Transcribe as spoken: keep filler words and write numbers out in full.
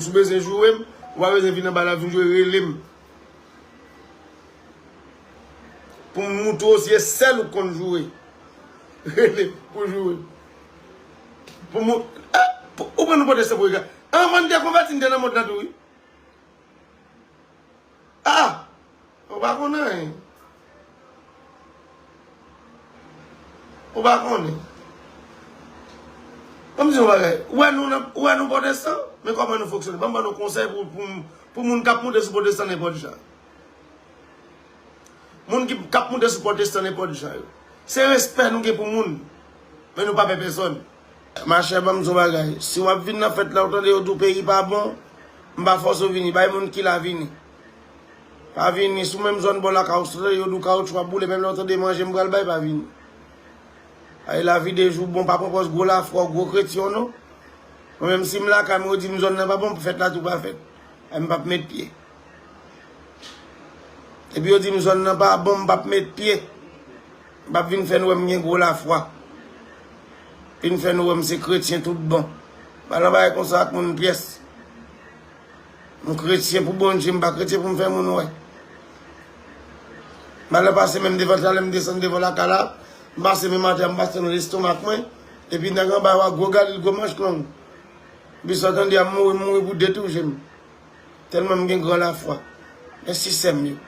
Si w bezwen joure m, ou pa bezwen vin anba la vin joure, rele m. Pou m moutre w se sèl ou k konn joure. Rele m pou joure. Pou mou-, eh, pou, ou pran nou pwotestan pou rega. Anvan n te konvèti, n te nan mond la tou, wi. Ah! Ou pa konnen anyen. Ou pa konnen. Ban m di yon bagay. Ou wè nou nan, ou wè nou pwotestan? Men kòman nou fonksyone. Ban m ban nou konsèy pou, pou, pou moun k ap moute sou pwotestan nenpòt jan. Moun ki, k ap moute sou pwotestan nenpòt jan yo. Se respè nou gen pou moun. Men nou pa pè pèsòn. Machè, ban m di w bagay. Si w ap vin nan fèt la, ou tande yo di w peyi pa bon, m pa fòse w vini. Bay moun ki la vini. Pa vini. Si w menm zòn bò lakay ou, si w tande yo di w kawotchou ap boule, menm lè w tande manje m pral bay, pa vini. Ay, lavi de jou bon, pa pran pòz gwo lafwa, gwo kretyen w non. Mwen menm si m lakay mwen, yo di m zòn nan pa bon, fèt la tou pa fèt. Ay, m p ap met pye. Epi yo di m zòn nan pa bon, m p ap met pye. M p ap vin fè nou wè m gen gwo lafwa. Vin fè nou wè m se kretyen tout bon. M pa nan bagay konsa ak moun pyès. M kretyen pou Bondye, m pa kretyen pou m fè moun wè. M ale pase menm devan talè, m desann devan lakay la, m pase menm atè, m pase nan lestomak mwen. Epi nèg anba yo a gwo galil, gwo manch long. Epi sa w tande a mouri, mouri pou detouche m. Tèlman m gen gran lafwa. Mèsi sè m yo.